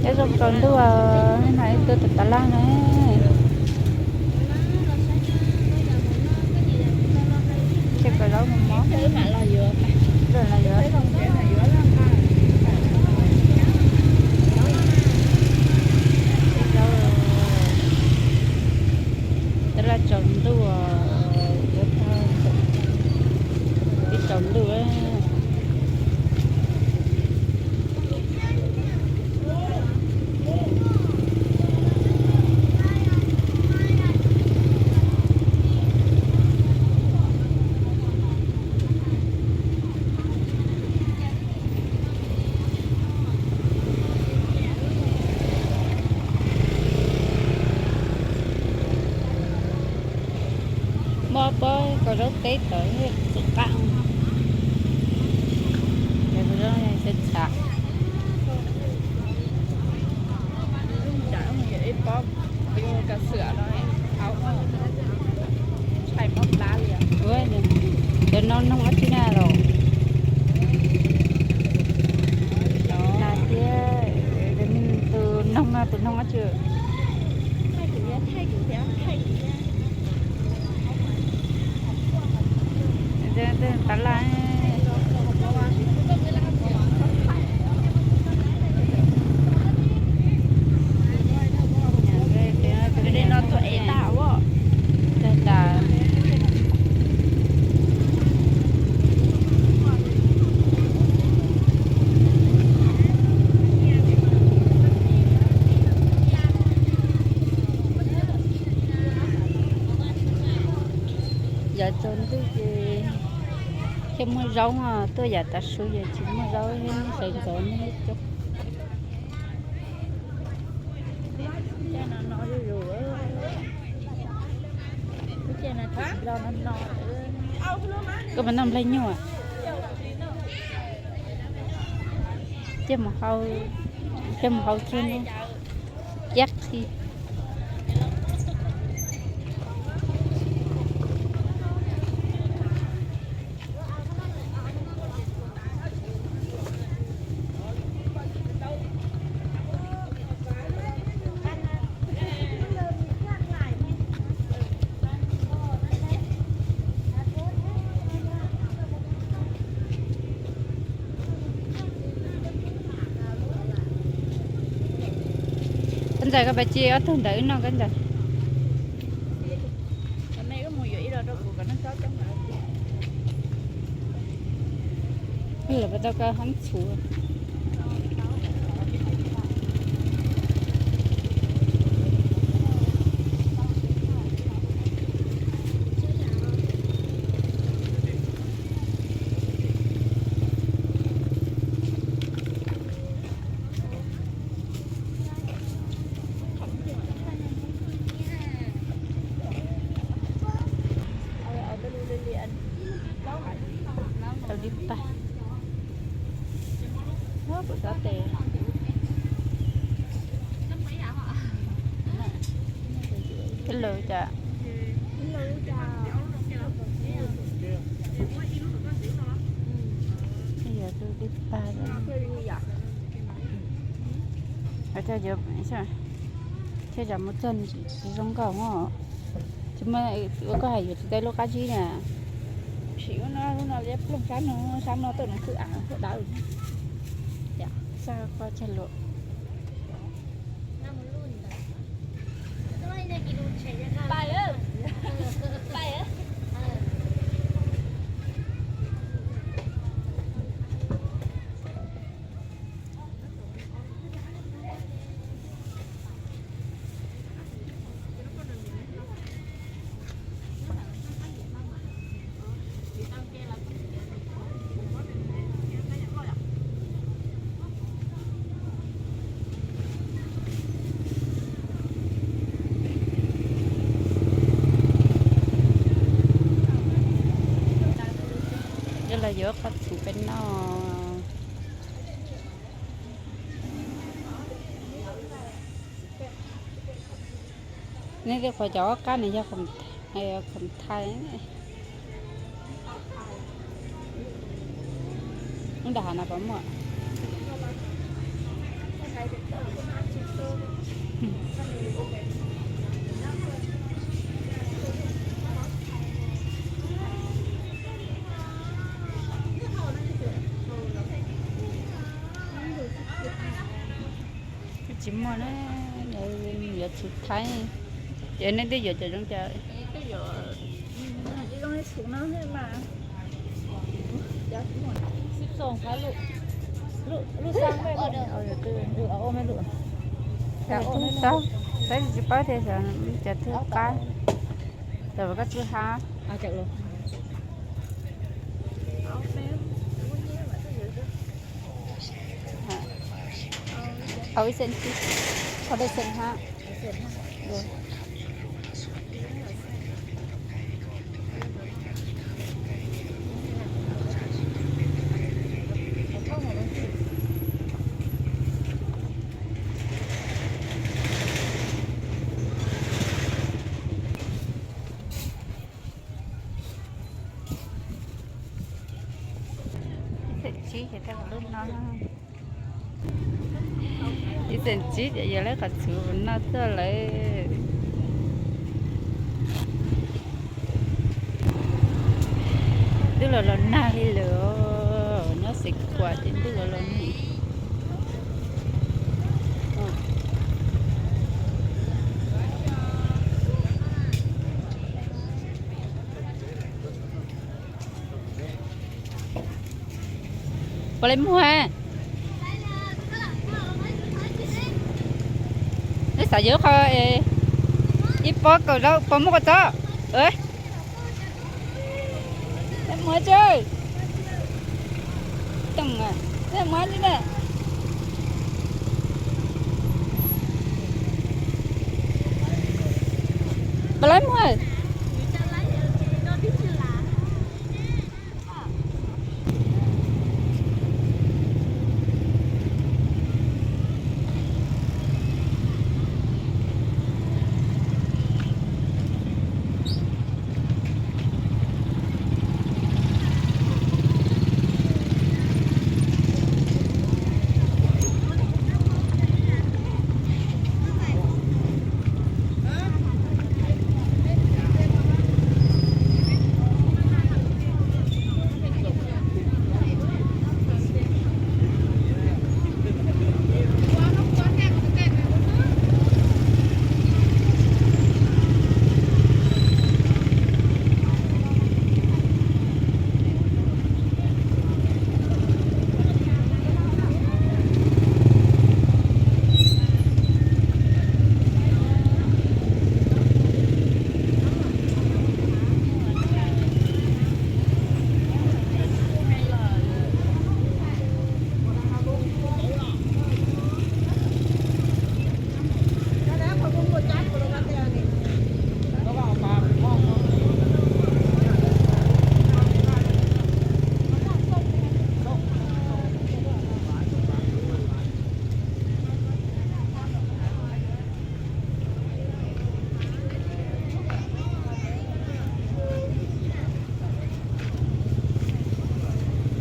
Ib zoo tsaus ntuj, no ib tug tav laj na. Ces kom zaub mus mov. Los yuav. Tav laj tsaus ntuj, yuav ib tsaus ntuj. Muaj pob kos zaub teb tawm txim qab, txav txav. Ib pob kav xwam no, ntshai mob plab li. Cov no noog dab tsi na los? Nas thiab, tus noog no tus noog dab tsi? Tav laj. Tag tas. Yav tsaus ntuj ces thiaj muaj zaub, tuaj yav tav su ces tsis muaj zaub, sawv ntxov nej coob. Koj puas noj nplej nyuj? Cia mus hau, cia mus hau kiag no. Ciab qhi. Koj ntxawm, koj pab tsis ob tug ntawd wb noj koj ntxawm. Lawv puas tau koj hoob txhuv? Tau dib pag. Kuv xav tes. Ib lus cas? Yog tus dib pag. Thiaj tsam mus txog tsis zoo nkauj os. Tsis muaj ua koj hais yuav tsis tau lub qab zib na. Sim ub no, lub no liab ploog sab no, sab no tuaj nws khwb av khwb dawb. Xaj qhov chaw luam. Yog los yuav qhov txhuv peb noj. Nej tej qhov cov ob qab nws yog khoom thai. Lub nram hav no puas muaj? Tsis muaj na, yuav txhuv Thaib, ces nej twb yuav cov zoo cas? Twb tau, saib tsis paub tias xyov cov twg qab, tau koj txhub hab. Tau ib xees tib, qhov peb xees hab. Ib xees tsib ces tej lub no. Ib xees tsib ces yog lawv qhov txhuv noj tuaj lawm. Twb los los nag li lawm, nyob Xeev Khuam ces twb los los nag. Puas lawv muag? Neb xav yuav qhov ib pob kaum zaub puas muaj kua txob? Muag tsi, muag tsi na. Puas lawv muag?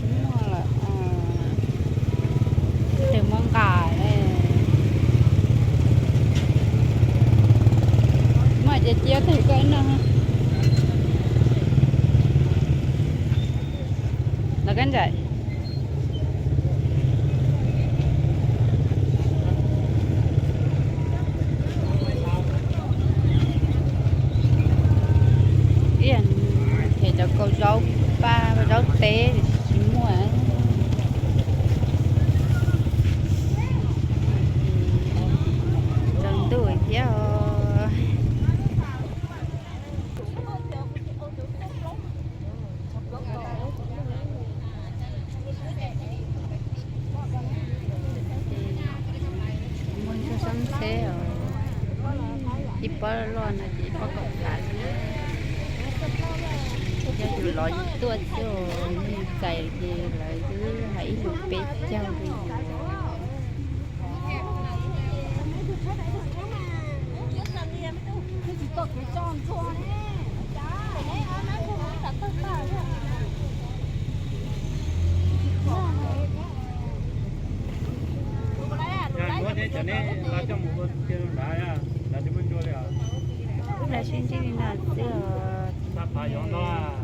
Tsis muaj lawm, tsis muaj nqa. Muaj ces cia tug koj ib noj. Los koj ntsaim. Ib yam them cov kaus zaub paj zaub teb tsis muaj. Tsaus ntuj thiab os. Muaj ntsuag xyoob txheb os. Ib pob loj no ces ib pob kaum phav xwb. Yog yus los yus tuaj xwb, yus txais ces lawv twb hais ib lus peb caug li. Lawv sib ntsib li no xwb os.